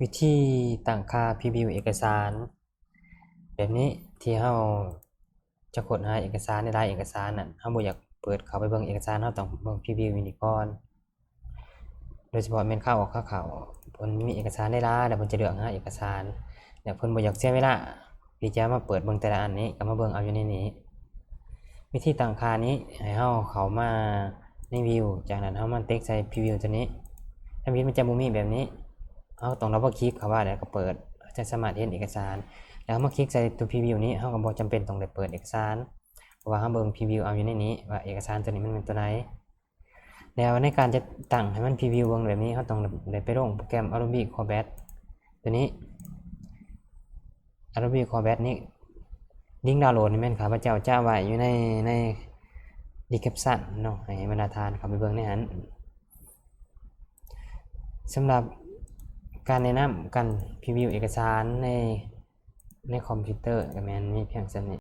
ວິທີຕັ້ງຄ່າພຣີວິວເອກະສານ ແບບນີ້ ທີ່ເຮົາຈະຄົ້ນຫາເອກະສານຫຼາຍໆເອກະສານນັ້ນ ເຮົາບໍ່ຢາກເປີດເຂົ້າໄປເບິ່ງເອກະສານ ເຮົາຕ້ອງເບິ່ງພຣີວິວຢູ່ນີ້ກ່ອນ. ໂດຍສະເພາະແມ່ນຂາອອກຂາເຂົ້າ ເພິ່ນມີເອກະສານຫຼາຍໆ ແລ້ວເພິ່ນຈະເລືອກຫາເອກະສານ ແລ້ວເພິ່ນບໍ່ຢາກເສຍເວລາທີ່ຈະມາເປີດເບິ່ງແຕ່ລະອັນນີ້ ກໍມາເບິ່ງເອົາຢູ່ໃນນີ້. ວິທີຕັ້ງຄ່ານີ້ ໃຫ້ເຮົາເຂົ້າມາໃນວິວ ຈາກນັ້ນເຮົາມາຕິກໃສ່ພຣີວິວຕົວນີ້ ທຳອິດມັນຈະບໍ່ມີແບບນີ້ ເຮົາຕ້ອງດັບເບິນຄລິກເຂົ້າມາ ແລ້ວກໍເປີດ ເຮົາຈະສາມາດເຫັນເອກະສານ. ແລ້ວເຮົາມາຄລິກໃສ່ຕົວພຣີວິວນີ້ ເຮົາກໍບໍ່ຈຳເປັນຕ້ອງໄດ້ເປີດເອກະສານ ເພາະວ່າເຮົາເບິ່ງພຣີວິວເອົາຢູ່ໃນນີ້ວ່າເອກະສານຕົວນີ້ມັນແມ່ນຕົວໃດ. ແລ້ວໃນການຈະຕັ້ງໃຫ້ມັນພຣີວິວເບິ່ງແບບນີ້ ເຮົາຕ້ອງໄດ້ໄປລົງໂປຣແກຣມ Adobe Acrobat ຕົວນີ້ Adobe Acrobat ນີ້ ລິງດາວໂຫຼດນີ້ແມ່ນຂ້າພະເຈົ້າຈະໄວ້ຢູ່ໃນ ໃນ description ເນາະ ໃຫ້ບັນດາທ່ານເຂົ້າໄປເບິ່ງໃນຫັ້ນ. ສຳລັບການແນະນຳການພຣີວິວເອກະສານໃນ ໃນຄອມພິວເຕີ ກໍແມ່ນມີພຽງສ່ຳນີ້.